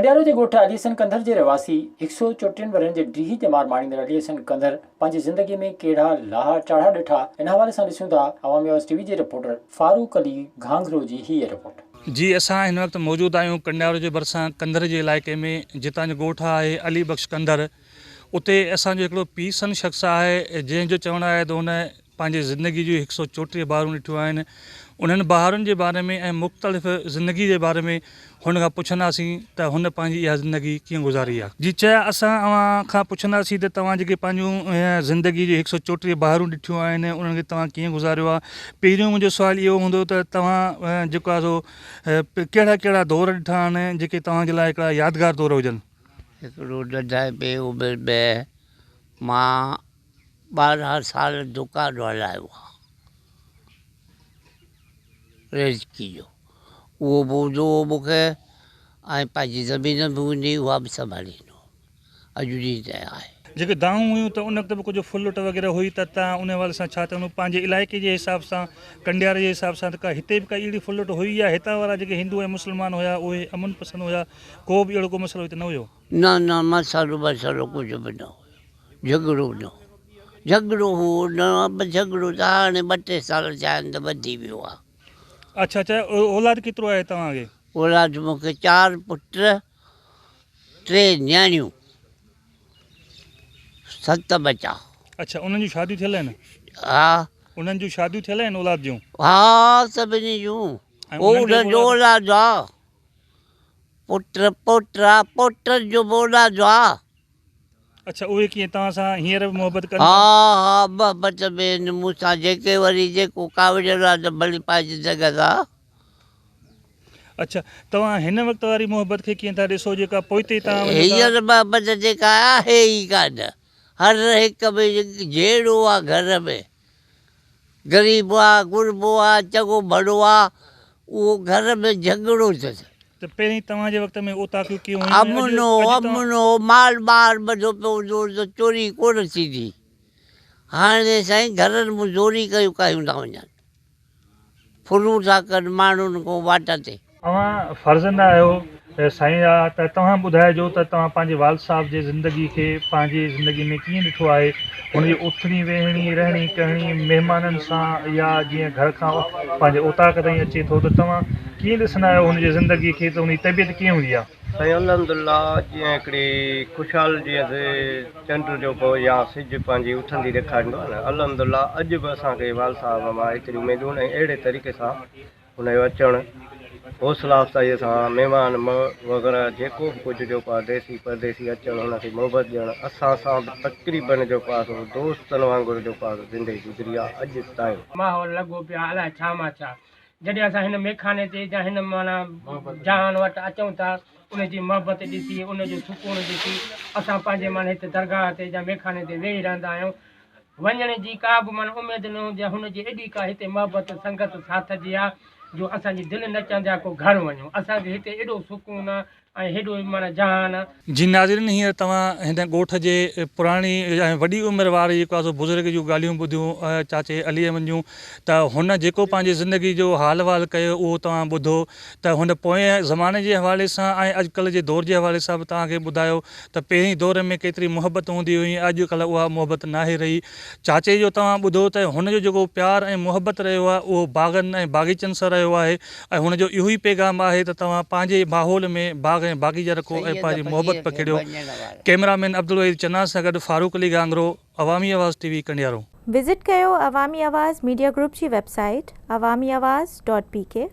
ڪنڊيارو جي ڳوٺ علي حسن ڪنڌر جي رهواسي هڪ سئو چوٽيهن ورهين جي ڊيهي ڄمار ماڻيندڙ علي حسن ڪنڌر پنهنجي زندگي ۾ ڪهڙا لاها چاڙها ڏٺا ان حوالي سان ڏسون ٿا عوامي آواز ٽي وي جي رپورٽر فاروق علي گهانگهرو جي هيء رپورٽ. جي اسان هن وقت موجود آهيون ڪنڊيارو جي ڀرسان ڪنڌر جي علائقي ۾ جتان جو ڳوٺ آهي علي بخش ڪنڌر اتي اسان جو هڪڙو پيسن شخص آهي جنهن جو چوڻ آهي ته هن پنهنجي زندگي جون هڪ سئو چوٽيهه بهارون ڏٺيون آهن. انهن بهارن جي باري ۾ ۽ مختلف زندگي جي باري ۾ هن کان پڇنداسين ته هن پنهنجي اها زندگي ڪيئن گذاري آهي. جي چيا اسان اوهان کان پڇنداسين ته توهان جيڪي پنهنجون زندگي جون هڪ سئو چوٽيهه بهارون ڏٺيون آهن انهن کي توهان ڪيئن گذاريو آهي. پهريون منهنجو سوال اهو هوندو ته توهان جيڪو آهي سو ڪهڙا ڪهڙا دور ڏٺا آهن جيڪي توهان جي لاء هڪڙا يادگار دور هجن. هڪڙو ننڍائپي عمر ۾ مان 12 سال دڪان هلايو آ ريزڪي جو اهو به هوندو هو مون کي ۽ پنهنجي زمين به هوندي اها به سنڀاليندو هو اڄ ڏينهن تائين آهي. جيڪي دانهون هيون ته ان وقت به ڪجهه ڦر لٽ وغيره هئي ته تان ان حوالي سان ڇا چوندو پنهنجي علائقي جي حساب سان ڪنڊياري جي حساب سان ته ڪا هتي به ڪا اهڙي ڦر لٽ هئي يا هتان وارا جيڪي هندو ۽ مسلمان هيا اهي امن پسند هيا ڪو به اهڙو ڪو مسئلو هتي نه هيو. نه نه مسئلو مسئلو ڪجهه به نه هيو. جهڳڙو نه هو. جهڳڙو هو نه پر جهڳڙو ته هاڻي ٻه ٽي سال ٿيا آهن ته وڌي ويو آهي. اڇا اڇا اولاد ڪيترو آهي توهان کي؟ اولاد مون کي چار پٽ ٽي نياڻيون ست ٻچا. اڇا انهن جون شاديون ٿيل آهن؟ ها. انهن جون شاديون ٿيل آهن اولاد جون؟ ها سڀني جون. انهن جو اولاد آ. پٽ پوٽا پوٽن جو به اولاد آ. اڇا اهي ڪيئن توهان سان هينئر به محبت ڪن ٿا؟ ها ها محبت ۾ آهن مون سان جيڪي وري جيڪو ڪاوڙيل آ ته ڀلي پنهنجي جڳهه تان. اڇا توهان هن وقت واري محبت کي ڪيئن ٿا ڏسو جيڪا پوئتي توهان وڃو ٿا؟ هينئر محبت جيڪا آهي ئي ڪانه هر هڪ ۾ جهيڙو آ گهر ۾. غريب آ، غربو آ، چڱو ڀلو آ، اهو گهر ۾ جهڳڙو اٿس. ته پهرين توهان جي وقت ۾ اوطاقيون ڪيئن هيون ۽ اڄ امن هو، اڄ توهان. امن هو، مال ٻار ٻڌو پيو هوندو هو ته چوري ڪونه ٿيندي. هاڻي سائين گهرن مان زوري ڪيون ڪاهيون ٿا وڃن. ڦرون ٿا ڪن ماڻهن کان واٽ تي. اوهان فرزند آهيو سائين جا ته توهان ٻڌائجو ته توهان پنهنجي والد صاحب جي زندگي کي پنهنجي زندگي ۾ ڪيئن ڏٺو آهي هن جي اٿڻي ويهڻي رهڻي ڪهڻي مهمانن سان يا جيئن گهر کان پنهنجي اوطاق تائين اچي ٿو ته توهان ڪيئن ڏسندا آهيو هن جي زندگي کي ته هن جي طبيعت ڪيئن هوندي آهي. سائين الحمدلله جيئن هڪڙي خوشحال جيئن چنڊ جو پو يا سج پنهنجي اٿندي ڏيکاريندو آهي نه الحمدلله اڄ به اسان کي والد صاحب مان ايتري اميدون ۽ اهڙي طريقي سان هن جو اچڻ حوصلا افزائي سان مهمان وغيره جيڪو به ڪجهه جيڪو آهي ديسي پرديسي اچڻ هن کي محبت ڏيڻ اسان سان به تقريبن جيڪو آهي سو دوستن وانگر جيڪو آهي سو زندگي گذري آهي اڄ تائين. ماحول لڳو پيو آهي الائي ڇا مان ڇا جڏهن اسان هن ميخاني تي يا هن معنيٰ جهان وٽ اچون ٿا ان جي محبت ڏسي ان جو سڪون ڏسي اسان پنهنجي معنيٰ هت درگاهه تي يا ميخاني تي ويهي رهندا آهيون وڃڻ جي ڪا به معنيٰ اميد نه هوندي آهي هن جي ايڏي ڪا هتي محبت سنگت ساٿ جي آهي جو اسان جي دل نه چوندي آهي ڪو گهر وڃون اسان کي هتي ايڏو سڪون آهي ۽ هيڏو معنيٰ جهان. جي ناظرين هينئر توهان هن ڳوٺ جي پراڻي ۽ وڏي عمر واري جيڪو آهي سو بزرگ جون ڳالهيون ٻڌيون چاچي علي احمد جون ته هن جيڪو پنهنجي زندگي جو حال احوال ڪيو اهو توهان ٻڌو ته هن پوئين زماني جي حوالي سان ۽ اڄڪلهه جي دور جي حوالي سان به توهان کي ٻڌايو ته پهرين دور ۾ ڪيتري محبت هوندي هئي ۽ اڄڪلهه اها محبت ناهي رهي چاچي جو توهان ٻڌو ته هن جو جيڪو پيار ۽ محبت رهيو آهي اهو باغن ۽ باغيچن سان رهيو آهي ۽ هن جو اهو ئي پيغام آهي ته توهان پنهنجي ماحول ۾ باغ ۽ باغيچا رکو ۽ سيد پنهنجي محبت فقير کي پکيڙيو. ڀڃڻ وارا. ڪئميرا مين عبدالوحيد چنا سان گڏ Farooq Ali Ghanghro, Awami Awaz T V Kandiaro. Visit ڪيو عوامي آواز ميڊيا گروپ جي website Awami Awaz dot P K.